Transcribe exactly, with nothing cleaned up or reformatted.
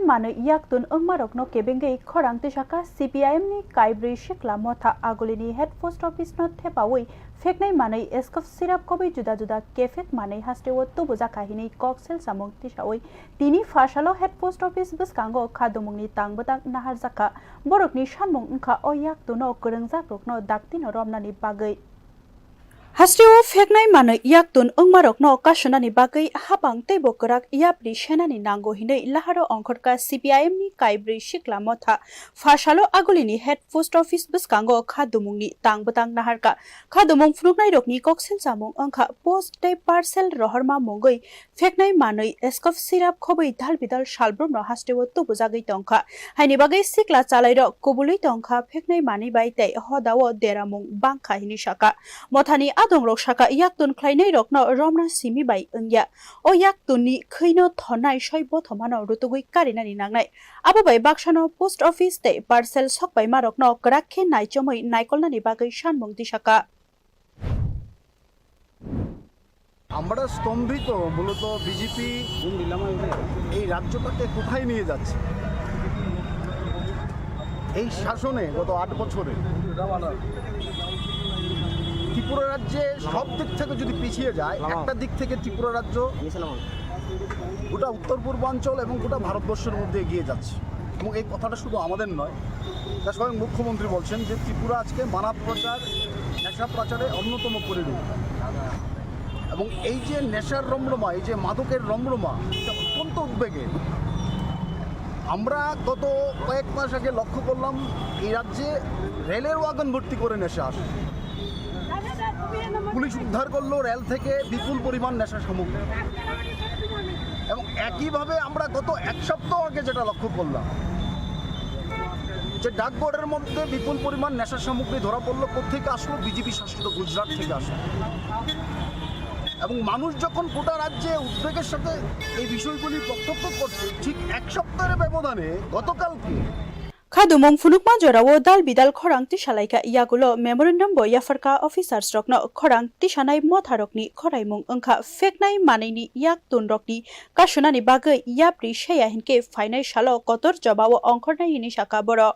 Manwi yaktun wngmarokno kebengwi khorang tisaka C P I M ni Kaibrwi Sikla Motha Agulini Head Post Office no thepawi pheknai manwi scope syrup khobwi juda juda kephek manwi hasteo tubujakha hinwi kok sel samung tisawi tini phasalo Head Post Office bwskango khadumungni tang bwtang naharjakha. Borokni sanmung wngkha o yaktuno kwrwngjakrokno daktino romnani bagwi. Hasteo pheknai manwi yaktun wngmarokno kasunani bagwi hapang teibo kwrak yapri senani nango hinwi laharo ongkhorkha C P I M ni Kaibrwi Sikla Motha phasalo Agulini Head Post Office bwskango khadumungni tang bwtang naharkha. Khadumung phunuknairokni kok sel samung wngkha post tei parcel rohorma mungwi pheknai manwi scope syrup khobwi dal bidal salbrumno hasteo tubujagwi tongkha. Haini bagwi sikla chalairok kubului tongkha pheknai manwi bai tei hodao deramung bangkha hinwi saka. Mothani adongrok saka yaktun khlainairokno romna simi bai wngya. O yaktunni khwino thonnai soi bothomano rutugwi karinani nangnai. Abo bai baksano post office tei parcel sokpaimarokno kwrak khe naichomwi naikolnani bagwi sanmung tisaka. আমরা স্তম্ভিত মূলত বিজেপি এই রাজ্যটাকে কোথায় নিয়ে যাচ্ছে। এই শাসনে গত আট বছরে ত্রিপুরা রাজ্যে সব দিক থেকে যদি পিছিয়ে যায়, একটা দিক থেকে ত্রিপুরা রাজ্য গোটা উত্তর পূর্বাঞ্চল এবং গোটা ভারতবর্ষের মধ্যে এগিয়ে যাচ্ছে। এবং এই কথাটা শুধু আমাদের নয়, তা স্বয়ং মুখ্যমন্ত্রী বলছেন যে ত্রিপুরা আজকে মানব পাচার, নেশা পাচারে অন্যতম পরিণত। এবং এই যে নেশার রমরমা, এই যে মাদকের রমরমা, এটা অত্যন্ত উদ্বেগের। আমরা গত কয়েক মাস আগে লক্ষ্য করলাম এই রাজ্যে রেলের ওয়াগন ভর্তি করে নেশা আসে। পুলিশ উদ্ধার করলো রেল থেকে বিপুল পরিমাণ নেশা সামগ্রী। এবং একইভাবে আমরা গত এক সপ্তাহ আগে যেটা লক্ষ্য করলাম যে ডাকঘরের মধ্যে বিপুল পরিমাণ নেশা সামগ্রী ধরা পড়লো। কোত্থেকে আসলো? বিজেপি শাসিত গুজরাট থেকে আসলো। এবং মানুষ যখন গোটা রাজ্যে উদ্বেগের সাথে এই বিষয়গুলি প্রত্যক্ষ করছে, ঠিক এক সপ্তাহের ব্যবধানে গতকালকে Khadumung phunukma jorao dal bidal khorang tisalaikha, yagulo memorandum bo yapharkha officers rokno. Khorang tisanai motharokni khoraimung wngkha pheknai manwini yaktunrokni kasunani bagwi yapri seya hinkhe phainai salo kotor jobao ongkhornai hinwi sakha boro.